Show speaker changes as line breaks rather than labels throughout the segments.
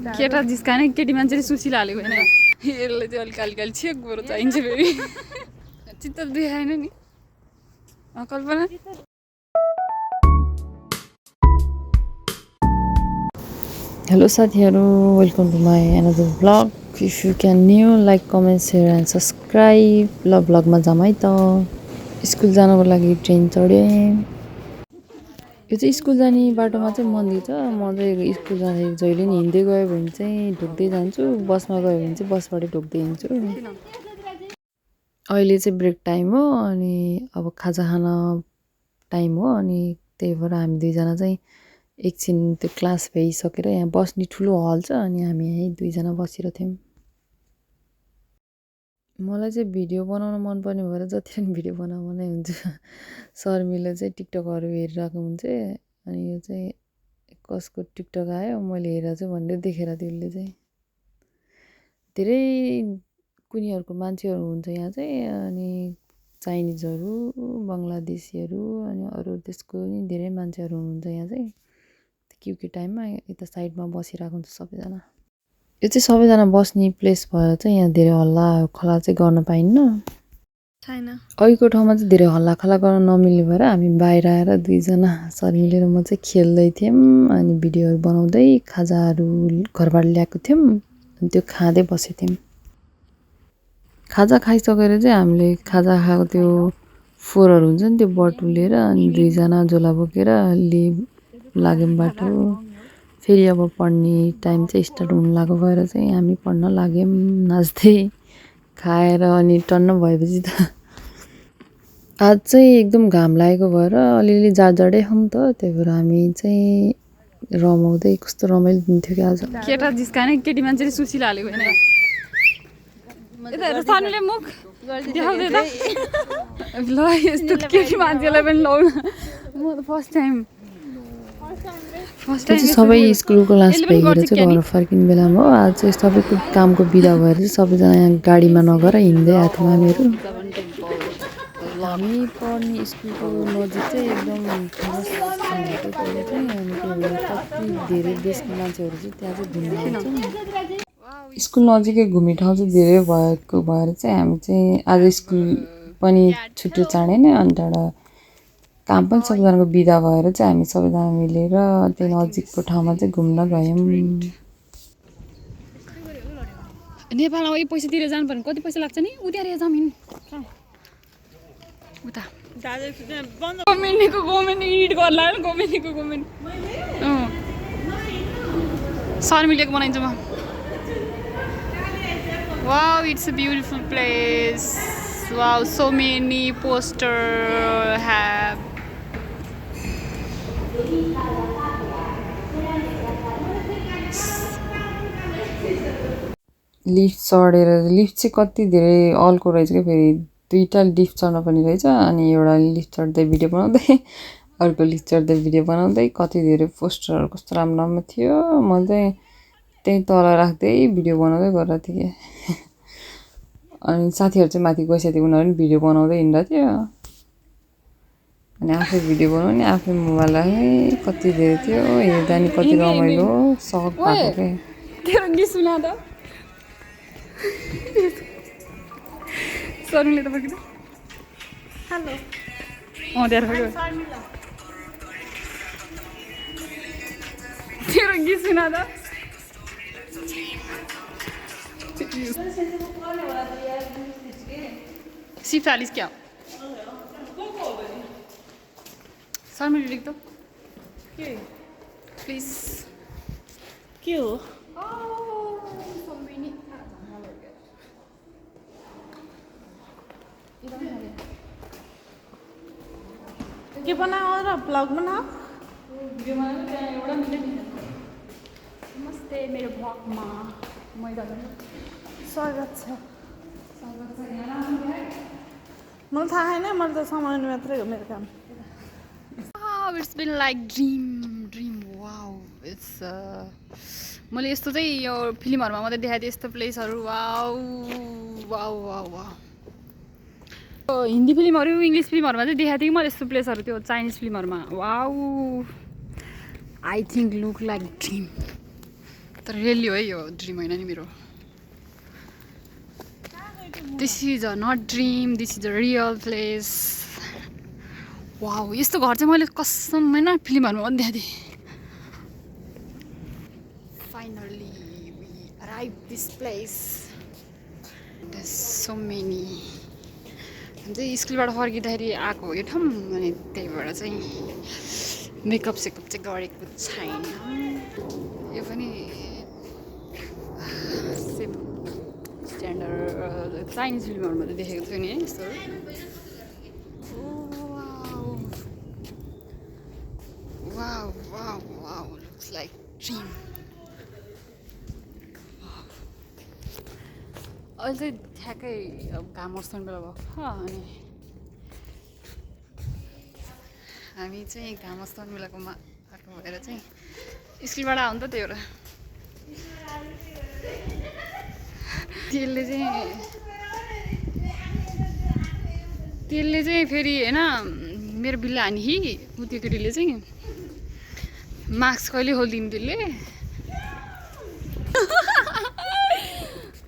केटा जिस्काने केटी मान्छेले सुसिल हालेको होइन यसले चाहिँ अलिक अलिकति छेक बरु चाहिन्छ फेरि चित्त देखाएन नि कल्पना
हेलो साथीहरू welcome to my another vlog if you can new like comment share and subscribe भ्लगमा जाऊँ है त स्कुल जानको लागि ट्रेन चढेँ यो चाहिँ स्कुल जाने बाटोमा चाहिँ मन्दिर छ म चाहिँ स्कुल जाँदाखेरि जहिले नि हिँड्दै गयो भने चाहिँ ढोक्दै जान्छु बसमा गयो भने चाहिँ बसबाटै ढोक्दै हिँड्छु अहिले चाहिँ ब्रेक टाइम हो अनि अब खाजा खान टाइम हो अनि त्यही भएर हामी दुईजना चाहिँ एकछिन त्यो क्लास भइसकेर यहाँ बस्ने ठुलो हल छ अनि हामी यहीँ दुईजना बसिरहेको थियौँ मलाई चाहिँ भिडियो बनाउन मनपर्ने भएर जति पनि भिडियो बनाउनै हुन्छ शर्मिले चाहिँ टिकटकहरू हेरिरहेको हुन्छ अनि यो चाहिँ कसको टिकटक आयो मैले हेरेर चाहिँ भनेर देखेर थियो उसले चाहिँ धेरै कुनीहरूको मान्छेहरू हुन्छ यहाँ चाहिँ अनि चाइनिजहरू बङ्गलादेशीहरू अनि अरू देशको नि धेरै मान्छेहरू हुनुहुन्छ यहाँ चाहिँ क्युकी टाइममा यता साइडमा बसिरहेको हुन्छ सबैजना यो चाहिँ सबैजना बस्ने प्लेस भएर चाहिँ यहाँ धेरै हल्ला खला चाहिँ गर्न पाइन्न
छैन
अघिको ठाउँमा चाहिँ धेरै हल्ला खला गर्न नमिल्ने भएर हामी बाहिर आएर दुईजना सर मिलेर म चाहिँ खेल्दै थियौँ अनि भिडियोहरू बनाउँदै खाजाहरू घरबाट ल्याएको थियौँ अनि त्यो खाँदै बसेको थियौँ खाजा खाइसकेर चाहिँ हामीले खाजा खाएको त्यो फोहोरहरू हुन्छ नि त्यो बटुलेर अनि दुईजना झोला बोकेर लाग्यौँ बाटो फेरि अब पढ्ने टाइम चाहिँ स्टार्ट हुनु लाग्यो भएर चाहिँ हामी पढ्न लाग्यौँ नाच्दै खाएर अनि टन्न भएपछि त आज चाहिँ एकदम घाम लागेको भएर अलिअलि जाडै खाउँ त त्यही भएर हामी चाहिँ रमाउँदै कस्तो रमाइलो दिन्थ्यो कि आज
केटा जिस्काने केटी मान्छेले सुसिल हालेको होइन सानोले मुख देखाउँदै त ल यस्तो केटी मान्छेलाई पनि लाउन म त फर्स्ट टाइम
सबै स्कुलको क्लास भइगएर चाहिँ घर फर्किने बेलामा हो आज चाहिँ सबैको कामको बिदा भएर चाहिँ सबैजना यहाँ गाडीमा नगएर हिँड्दै आएको थियौँ हामीहरू हामी पढ्ने स्कुलको नजिक चाहिँ एकदम फेमस भनेको चाहिँ अनि कति धेरै देशको मान्छेहरू चाहिँ त्यहाँ चाहिँ घुम्न आउँछन् स्कुल नजिकै घुम्ने ठाउँ चाहिँ धेरै भएको भएर चाहिँ हामी चाहिँ आज स्कुल पनि छुट्टी चाँडै नै अनि त्यहाँबाट काम पनि सबैजनाको बिदा भएर चाहिँ हामी सबैजना मिलेर त्यो नजिकको ठाउँमा चाहिँ घुम्न गयौँ
नेपालमा यो पैसा तिरेर जानु पर्ने कति पैसा लाग्छ नि उता रे जमिन उता गभर्मेन्ट इड गर्ला गभर्मेन्ट सर मिलेको बनाइन्छ म wow it's a beautiful place wow so many poster have
lift चढेर लिफ्ट चाहिँ कति धेरै अल्को रहेछ क्या फेरि दुईवटा लिफ्ट चढ्न पनि रहेछ अनि एउटा लिफ्ट चढ्दै भिडियो बनाउँदै अर्को लिफ्ट चढ्दै भिडियो बनाउँदै कति धेरै पोस्टरहरू कस्तो राम्रो राम्रो थियो म चाहिँ त्यहीँ तल राख्दै भिडियो बनाउँदै गरेर थिएँ अनि साथीहरू चाहिँ माथि गइसकेको थियो उनीहरू पनि भिडियो बनाउँदै हिँड्दा थियो अनि आफै भिडियो बनाउने आफै मोबाइल राख्ने कति धेरै थियो हेर्दा नि कति रमाइलो सक भएको क्या
सरले त फर्किँदा हेलो त्यहाँ फर्क्यो तेरो गीत सुना त सिर्फ 40 क्या सर मैले लिख दो प्लिज
के हो के बनाओ र ब्लग बनाओ
नमस्ते मेरो ब्लगमा
स्वागत छ मलाई थाहा छैन मैले त सामान्य मात्रै हो मेरो काम
it's been like dream wow it's मैले यस्तो चाहिँ यो फिल्महरूमा मात्रै देखाएको थिएँ यस्तो प्लेसहरू wow wow wow wow Hindi फिल्महरू इङ्ग्लिस फिल्महरूमा चाहिँ देखाएको थिएँ कि मैले यस्तो प्लेसहरू त्यो चाइनिज फिल्महरूमा wow I think look like dream तर रियली हो है यो ड्रिम होइन नि मेरो this is a not dream this is a real place wow यस्तो घर चाहिँ मैले कसम होइन फिल्महरूमा पनि देखाएको थिएँ finally we arrive this place so many हामी चाहिँ स्कुलबाट फर्किँदाखेरि आएको यो ठाउँ अनि त्यही भएर चाहिँ मेकअप सेकअप चाहिँ गरेको छैन यो पनि सेम स्ट्यान्डर्ड चाइनिज फिल्महरूमा त देखेको थियो नि है यस्तोहरू wow wow wow looks like dream अहिले चाहिँ ठ्याक्कै अब घाम अस्ताउने बेला भएको छ अनि हामी चाहिँ घाम अस्ताउने बेलाकोमा आएको भएर चाहिँ स्कुलबाट आउनु त त्यही भएर त्यसले चाहिँ फेरि होइन मेरो बिल्ला हानी कि ऊ त्यो केटीले चाहिँ मार्क्स कहिले खोलिदिनु त्यसले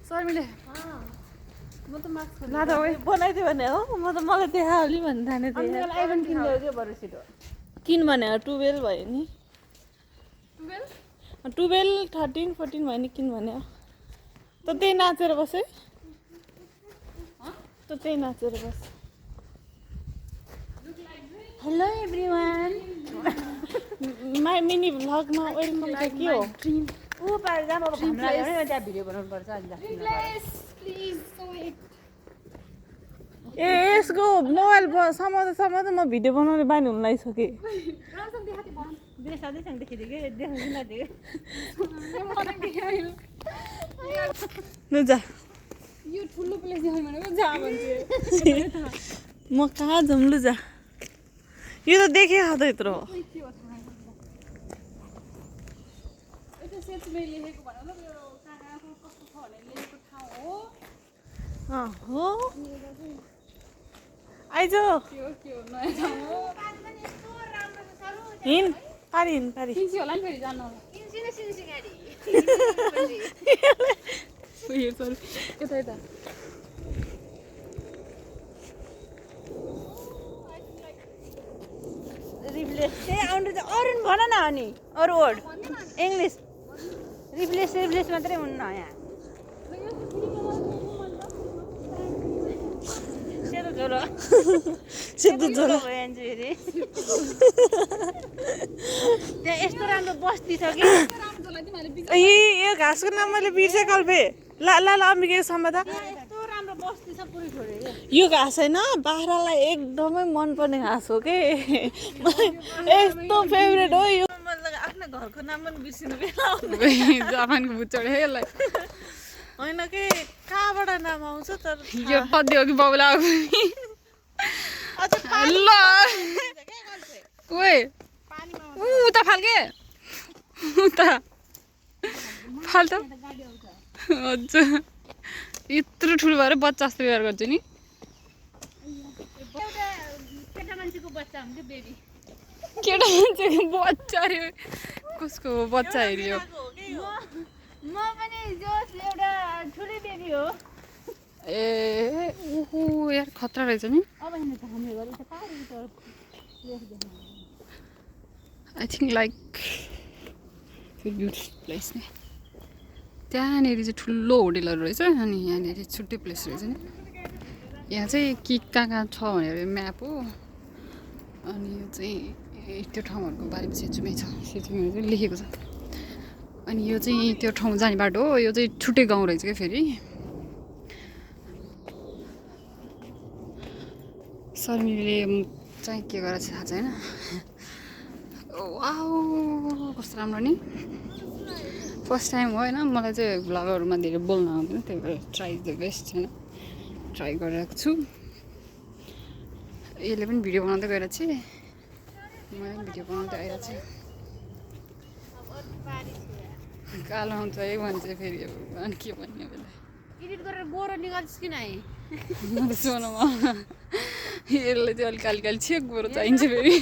सर मैले
म त मार्क्स
ला त
बनाइदियो भने हो म त मलाई देखाओली भन्ने ठाने थिएँ
आइफोन किनिदियो क्या बरु छिटो
किन भने 12 भयो नि 12 13 14 भयो नि किन भने त त्यही नाचेर बस है त त्यही नाचेर बस हेलो एभ्रिवान माई मिनी भ्लगमा वेलकम छ के हो
ऊ पार जहाँ अब घाम लाग्यो भने त्यहाँ भिडियो बनाउनु पर्छ अनि
ए यसको मोबाइल समाउँदा समाउँदा म भिडियो बनाउने बानी हुन लागिसकेँ
साथैसँग देखेको थिएँ कि देखाउनु नदिएको
लु जा
यो ठुलो प्लेस देखाउनु भनेको जा भन्छ
म कहाँ जाऊँ लु जा यो त देखेँ त यत्रो हो आइज हिँड पारी हिँड पारी
होला नि फेरि जानु यता यता
रिप्लेस चाहिँ आउनु चाहिँ अरू भन न अनि अरू वर्ड इङ्ग्लिस रिप्लेस मात्रै हुन्न यहाँ
सेतो झोलो
फेरि त्यहाँ यस्तो राम्रो बस्ती छ कि
यो घाँसको नाम मैले बिर्सेँ कल्पे ला ला ला अम्बिके सम्बन्ध
यस्तो राम्रो बस्ती छ पुरै छोडेर
यो घाँस होइन बाख्रालाई एकदमै मनपर्ने घाँस हो कि यस्तो फेभरेट हो यो आफ्नो घरको नाम पनि बिर्सिनु
जापानको भुत चढ्यो यसलाई
होइन कि कहाँबाट नाम आउँछ तर
यो पद्य हो कि बाउला ल ओए उता फाल्के उता फाल त हजुर यत्रो ठुलो भएर बच्चा जस्तो व्यवहार गर्छु नि
केटा मान्छेको बच्चा हुन्थ्यो बेबी
केटा मान्छेको बच्चा अरे कसको बच्चा हेऱ्यो
म पनि जोस एउटा ठुलै बेबी हो
ए ओहो यार खतरा रहेछ नि
अब हिँड्नु त हाम्रो घर उता पारी
I think like beautiful place नि त्यहाँनिर चाहिँ ठुलो होटेलहरू रहेछ अनि यहाँनिर छुट्टै प्लेस रहेछ नि यहाँ चाहिँ के कहाँ छ भनेर म्याप हो अनि यो चाहिँ त्यो ठाउँहरूको बारेमा सेचुमै छ सेचुमीमा चाहिँ लेखेको छ अनि यो चाहिँ त्यो ठाउँ जाने बाटो हो यो चाहिँ छुट्टै गाउँ रहेछ क्या फेरि शर्मिले चाहिँ के गरेर थाहा छैन वाउ कस्तो राम्रो नि फर्स्ट टाइम हो होइन मलाई चाहिँ भ्लगहरूमा धेरै बोल्न आउँदैन त्यही भएर ट्राई द बेस्ट होइन ट्राई गरिरहेको छु यसले पनि भिडियो बनाउँदै गएर चाहिँ मैले पनि भिडियो बनाउँदै आइरहेको छु कालो आउँछ है मान्छे फेरि अनि के भन्ने बेला
एडिट गरेर गोरो निकाल्छ किन है
सोनमा यसले चाहिँ अलिक अलिक छेक गोरो चाहिन्छ फेरि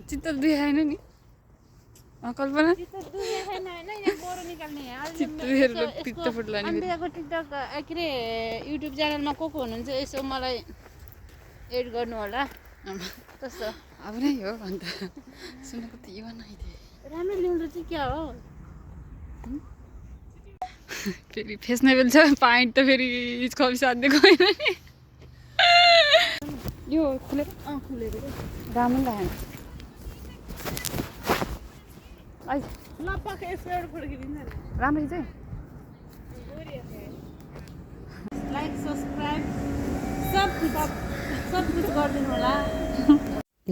चित्त देखाएन नि कल्पना
चित्त दुखेको छैन होइन यहाँ बोरो निकाल्ने
चित्त दुखेर पित्त फुट्ला नि फेरि।
अन्बिकाको टिकटक के अरे युट्युब च्यानलमा को हुनुहुन्छ यसो मलाई एड गर्नु होला कस्तो
अब नै हो अन्त सुनेको त यो नै थिएँ
राम्रो ल्याउनु चाहिँ क्या हो
फेरि फेसनेबल छ पाइन्ट त फेरि कवि साध्य गएन नि यो खुलेर
खुलेको
राम्रो लागेन
लप्पाको यसबाट फुर्किदिन्छ नि
राम्रो चाहिँ
लाइक सब्सक्राइब सब कुछ गरिदिनु होला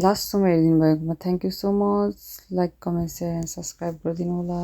लास्टसम्म हेरिदिनु भएकोमा thank you so much like comment share and subscribe गरिदिनु होला